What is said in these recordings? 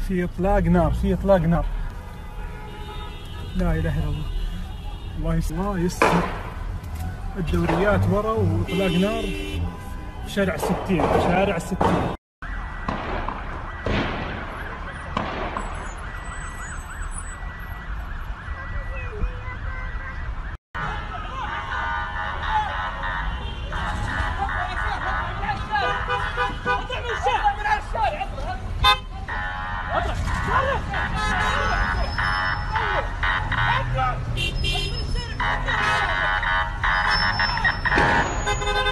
في اطلاق نار، في اطلاق نار. لا اله الا الله. الله الله يستر. الدوريات ورا واطلاق نار في شارع الستين، شارع الستين.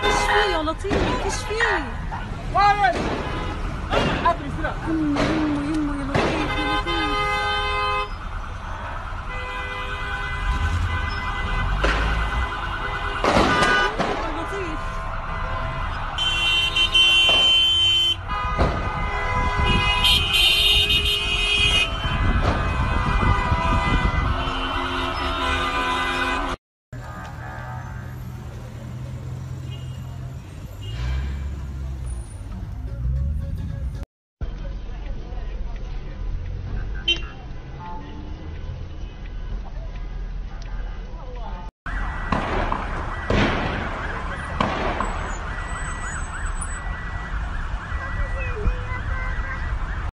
ايش فيه يا لطيف؟ ايش فيه؟ وين؟ عطني سلاح. أمي.